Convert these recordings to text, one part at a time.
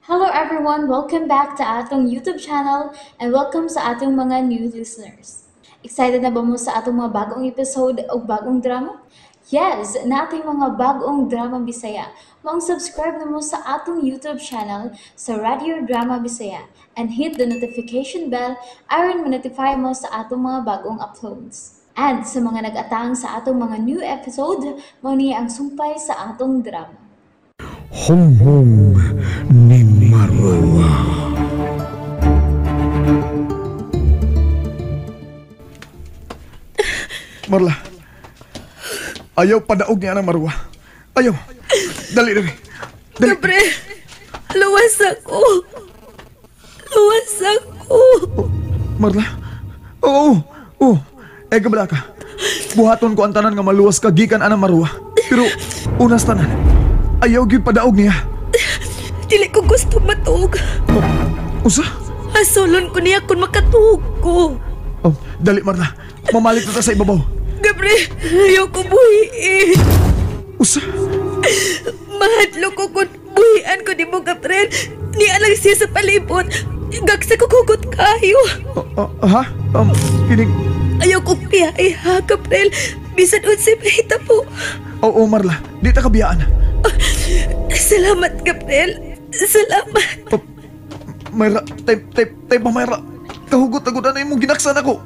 Hello everyone! Welcome back to atong YouTube channel and welcome sa atong mga new listeners. Excited na ba mo sa atong mga bagong episode o bagong drama? Yes! Nating mga bagong drama Bisaya. Maong subscribe na mo sa atong YouTube channel sa Radio Drama Bisaya and hit the notification bell aron ma-notify mo sa atong mga bagong uploads. And sa mga nag-atang sa atong mga new episode, mao ni ang sumpay sa atong drama. Honghong ni Marwa. Marla, ayaw padaog niya ng Marwa. Ayaw. Dali, dali. Dali. Gabriel, luwas ako. Luwas ako. Oh, Marla, oo, oo. Eh, kabala ka. Buhaton ko ang tanan nga maluwas ka gikan anang Marwa. Pero, unas tanan, ayaw gyud padaog niya. Dili ko gusto matuog. Oh, usa? Asulon ko niya kung makatuog ko. Oh, dali Marla, mamalik na ta sa ibabaw. Gabriel, ayaw ko buhiin. Usa? Mahadlok ko kung buhian ko ni mo, Gabriel. Niya lang siya sa palibot. Gagsa ko kugot kayo. Ha? Kinig... Ayaw kong piyay, ha, Gabriel. Bisan unsay mahita po. Oo, Marla. Di ta kabiyaan. Salamat, Gabriel. Salamat. Oh, Mayra, type pa, Mayra. Kahugot-agot na imong ginaksan ako.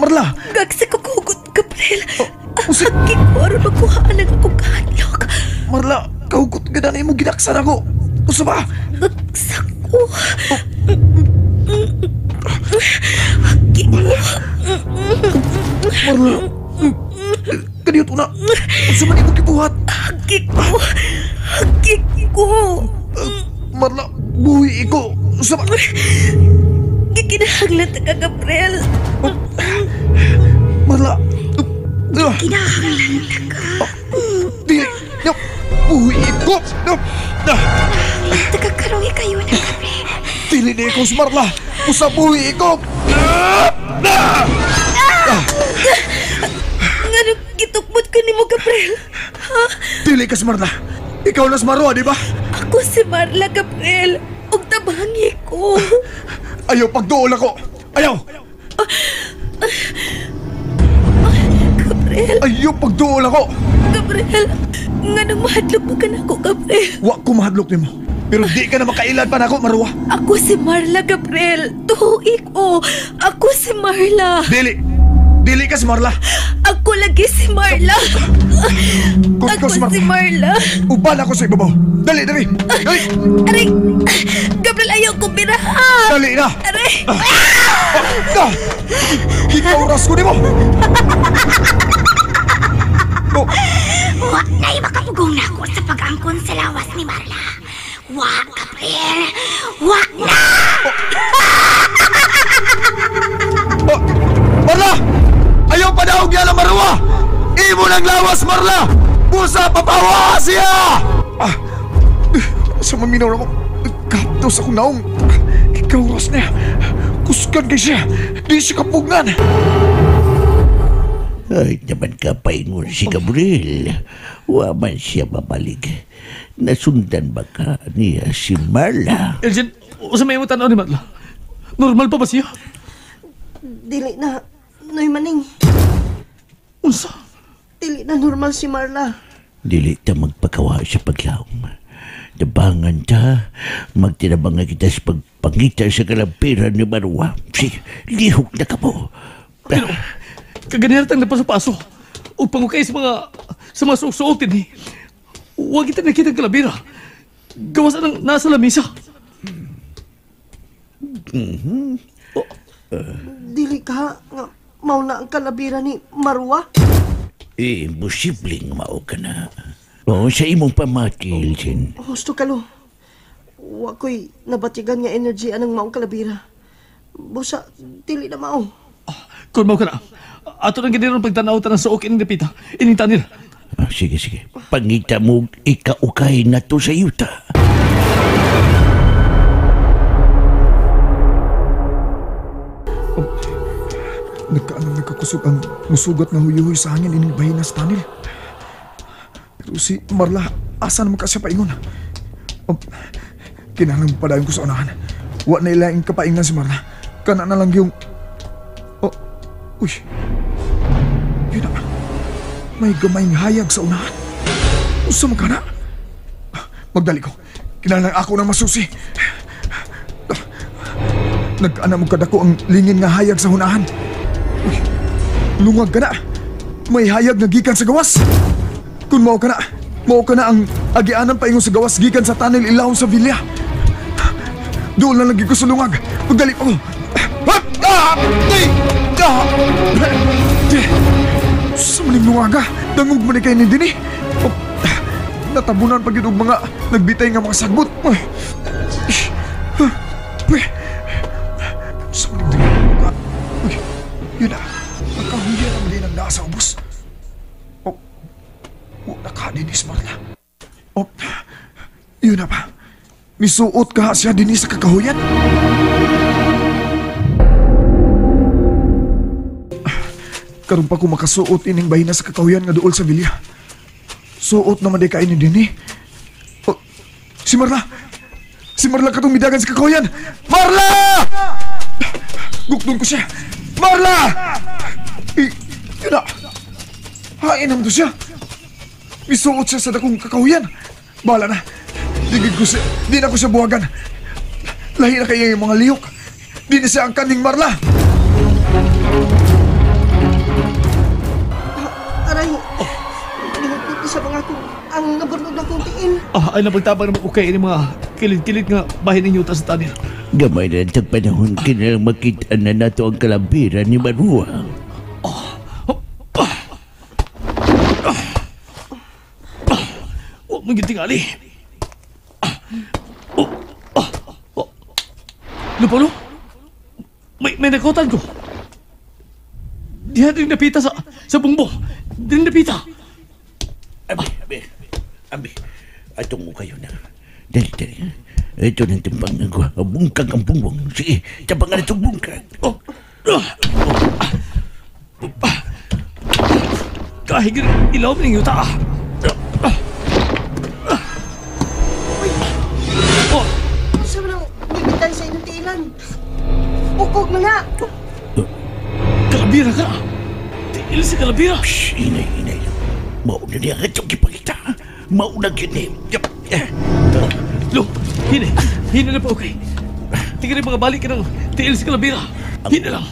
Marla! Gagsa ko kugot, Gabriel. Oh, usa... Hagi ko aron makuhaan ang akong kahadlok. Marla, kahugot ka na imong ginaksan ako. Usa ba? Gagsa ko. Hagi ko. Marla, kaniyot una. Unsa man imong gibuhat? Hagi ko. Hagi ko. Marla, buhi ko. Usa ba? Gikinahanglan ta ka, Gabriel. Marla. Gikinahanglan ta ka. Dili. Buhi ko. Kinahanglan ta ka karoy kayo na, Gabriel. Dili na ikaw si Marla. Usa buhi ko. Ngano gitukmot ko nimo, Gabriel? Ha? Dili ka si Marla. Ikaw na si Marwa, di ba? Ako si Marla, Gabriel. Ug tabangi ko. Ayaw pagduol ako. Ayaw. Gabriel. Ayaw pagduol ako. Gabriel, nganong mahadlok mo ka na ako, Gabriel? Wa ko mahadlok nimo. Pero di ka na makailad pa nako, Marwa. Ako si Marla, Gabriel. Tuhi ko. Ako si Marla. Dili. Dili ka si Marla. Ako lagi si Marla. Kung ako ikaw si Marla, si Marla. Uban ako sa ibabaw. Dali, dali. Dali. Aray. Gabriel, ayaw ko biraha. Dali na. Aray. Ikaw ras ko nimo. Oh. Wa na'y makapugong na ako sa pag-angkon sa lawas ni Marla. Wa, Gabriel. Wa na! Oh, Marla! Ayaw pa daw niya na Marwa! Imo ng lawas, Marla! Busa, papawa siya! Ah, sa maminaw na ko, kaptos akong naong. Ikaw, ras niya. Kusgan kay siya. Di siya kapugnan. Ay, naman ka paingon si Gabriel. Wa man siya babalik. Nasundan ba ka niya si Marla? Elgin, usa may imong tan-aw ni Marla. Normal pa ba siya? Dili na, Noy Maning. Unsa? Dili na normal si Marla. Dili ta magpakawa sa paglawom. Tabangan ta, magtinabangan kita sa pagpangita sa kalabiran ni Marwa. Sige, lihok na ka mo. Pero, kaganyan tang napaso-paso. O pangukay sa mga suot-suotin eh. Huwag kita nakita ang kalabira. Gawas ang nasa lamisa. Mm-hmm. Oh. Dili ka nga mauna ang kalabira ni Marwa? Eh, imposibleng mao ka na. Oo, sa imong pamati, Elgin. Husto ka, lo. Wa ko'y nabatigan nga energy anang maong kalabira. Busa, dili na mao. Kung mao ka na, ato nang giniron pagtanaw tanang suok ining dapita, ining tanil. Ah, sige, sige. Pangita mo, ikaukay na to sa yuta. Oh, nagkaanong nagkakusog ang musugat nga huyuhoy sa hangin ining bahin na sa tanil. Pero si Marla, asa naman ka siya paingon? Kinahanglan padayon ko sa unahan. Wa na ilaing kapaingnan si Marla. Kana na lang yung... Oh, uy. Yun na. May gamayng hayag sa unahan. Usa man ka na. Magdali ko. Kinahanglan ako ng masusi. Nagkaana mo kadako ang lingin nga hayag sa hunahan. Uy, lungag ka na. May hayag nga gikan sa gawas. Kung mao ka na ang agianan paingon sa gawas gikan sa tunnel ilawom sa villa. Doon lang lagi ko sa lungag. Magdali pa ko. Sa maling lungaga, dangog man kay ni Dini. Natabunan pag yun og mga nagbitay nga mga sagbot. Sa maling lungaga. Uy, yun na. Nakahuya naman din ang naa sa ubos. Oh, nakadinis Marla. Oh, yun na pa. Misuot ka siya din sa kakahuyan. Karon pa ko makasuot ining bahina sa kakahuyan nga duol sa vilya. Suot naman di kainin din eh. Oh, si Marla! Si Marla katong midagan sa kakahuyan! Marla! Gukdon ko siya! Marla! Yun na! Hain naman to siya! Misuot siya sa dakong kakahuyan! Bahala na! Di na ko siya buwagan. Lahi na kaya yung mga lihok. Di na siya ang kaning Marla. Aray, lihok sa mga akong ang naburnog na akong tiin. Ay napagtabang naman ko kayo ng mga kilid-kilid nga bahin ninyo ta sa tunnel. Gamay na ang panahon kinalang makita na nato ang kalabira ni Marua. Huwag mong gintingali. Lupolo? May nakutan ko. Diyan din napita sa bungbo. Din napita. Abi. Atong ko kayo na. Dali. Ito ng timbangan ko. Bungkag ang bungbong. Sige, tabangan itong bungkag. Oh. Kahigin, ilaw mo ng yuta. Uy! Saan mo nang bibitay sa inyong tiilan? Bukog na nga! Kalabira ka na! Tiil sa kalabira! Shhh! Inay. Mauna niya ang itong ipagita. Mauna gini. Lo! Hina! Hina na pa, okay. Tingnan yung mga balik ka ng tiil sa kalabira. Hina lang.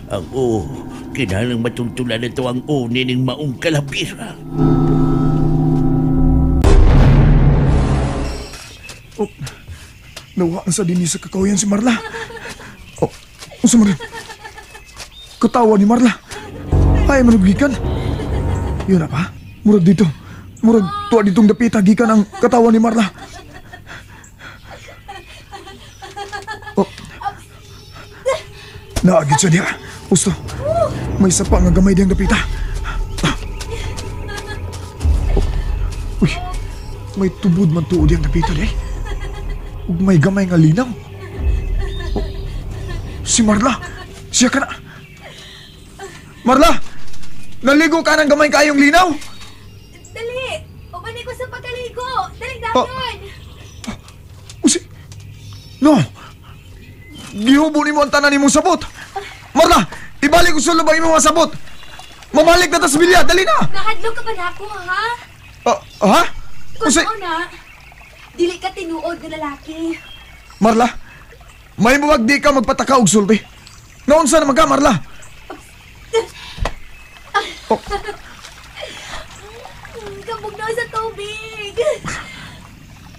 Ang o, kinahanglang matungtulan na ito ang o nining maong kalabira. Oh, nawaan sa dinis sa kakahuyan si Marla. Oh, unsa man rin? Katawa ni Marla. Ay, manugikan. Yun na pa. Murag dito. Murag tuwa ditong dapita gikan ang katawa ni Marla. Oh. Naagit siya niya. Gusto. May sapa nga gamay diyang dapita. Oh. Uy, may tubod man tuod diyang dapita di. Ug may gamay nga linaw. Oh. Si Marla. Siya ka na. Marla! Naligo ka ng gamay kayong linaw? Dali! Umanin ko sa pagkaligo! Dali dayon! Usi! No! Gihubo ni mo ang tanan nimong sabot! Marla! Ibalik ko sa lubang imong mga sabot! Mamalik na ta sa bilya! Dali na! Nahadlok ka ba na ako, ha? Ha? Kung na, dili ka tinuod na lalaki. Marla! May mawag di ka magpataka og sulti. Naunsa naman ka, Marla? Oh. Kabugnaw sa tubig.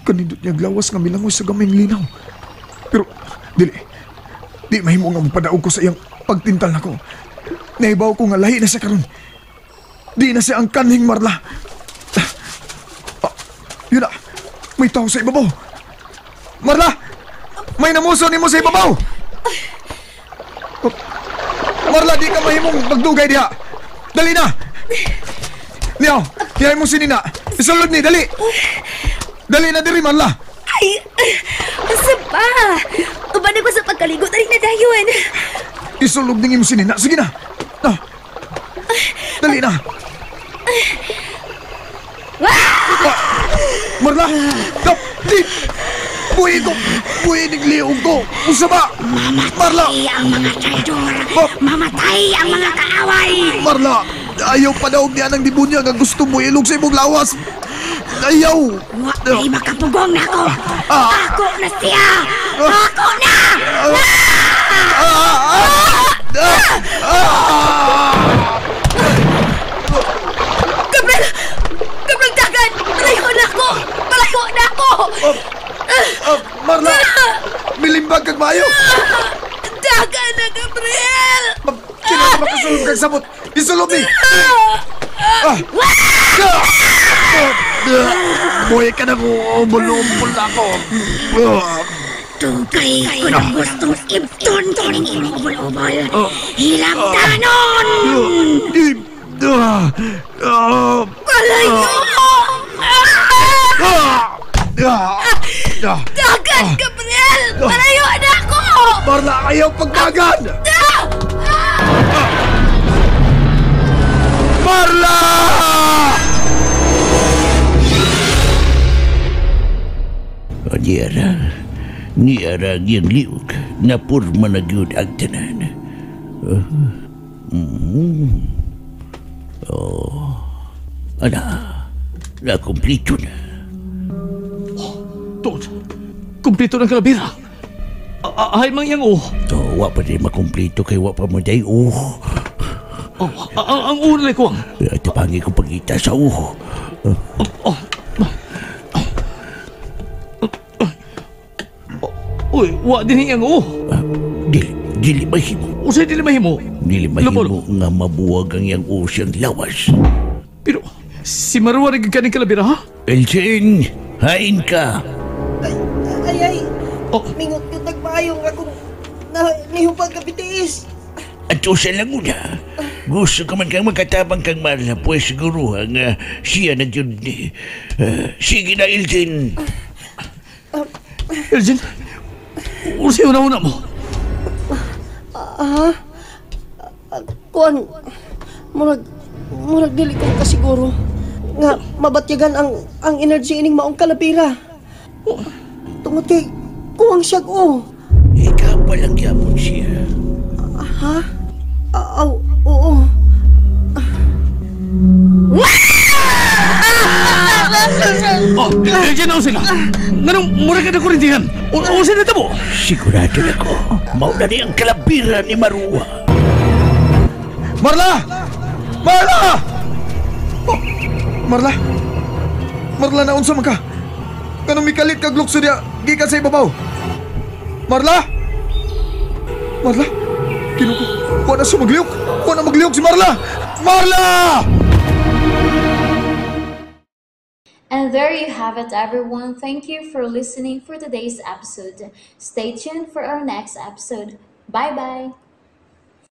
Kanindot niya glawas nga milangoy sa gamay linaw. Pero dili, di mahimo nga magpadaog ko sa iyang pagtintal nako. Nahibaw ko nga lahi na siya karon. Di na siya ang kanhing Marla. Yun na, may tao sa ibabaw. Marla, may namuso nimo sa ibabaw. Oh. Marla, di ka mahimong magdugay diha. Dali na! Niyaw, niyaw mo si Nina. Isulod ni, dali! Dali na diri, Marla! Ay! Asa pa? Uban ko sa pagkaligo, dali na dayon! Isulod ni mo si Nina. Sige na! Ah. Dali na! Ah! Marla! Dap! Di! Buhi ko! Buhi ning liog ko! Usa ba? Marla! Mamatay ang mga traidor! Mamatay ang mga kaaway! Marla! Ayaw padaog niya ng demonyo nga gusto mo ilog sa imong lawas! Ayaw! Wa ay makapugong na ako! Ako na siya! Ako na! Gabriel! Gabriel, dagan! Palayo na ako! Palayo na ako! Marla! Milimbag kag maayo! Dagan na, Gabriel! Kailangan makasulog kag samot! Isulog ni! Buhi ka na ko! Bulumpol na ako! Tugay ko ng gustong ibton kining imong ubol-ubol. Hilamtanon! Palayo! Dagan, Gabriel! Palayo na ako! Marla, ayaw pagdagan! Marla! Niara, niara ang iyang liog, napurma na gyud ang tanan. Oh, ana, nakumplito na. Tuod, kumplito ng kalabira. Ay mang iyang oh. Oh, wa pa din makumplito kay wa pa mo day oh. Oh, ang una ko ang. Tapangi ko pagita sa oh. Oh. Uy, wa din iyang oh. Dili, dili mahimo. Usay dili mahimo. Dili mahimo nga mabuwag ang iyang siyang lawas. Pero si Marwa rin kaning kalabira ha? Elsin, hain ka. Ay, ay! Oh. Mingot yung tagmayong akong nihupag kapitiis. At sa laguna, gusto ka man kang magkatabang kang Marla, pues siguro ang siya na yun. Sige na, Elsin. Elsin, usay una-una mo. Kuan, murag dili ko kasiguro nga mabatyagan ang energy ining maong kalabira. Tungod kay kuwang siyag o. Ikaw palang gyapon siya. Ha? Aw, oo. Oh, Elsin, na sila. Nganong mura ka na kurintihan? Usay na tabo. Sigurado na ko, mauna ni ang kalabira ni Marua. Marla! Marla! Oh, Marla? Marla, naunsa man ka? Kanong mikalit kag lukso diya, gikan sa ibabaw. Marla? Marla? Kinuko, kuha na siya magliyok. Kuha na magliyok si Marla! Marla! And there you have it, everyone. Thank you for listening for today's episode. Stay tuned for our next episode. Bye-bye.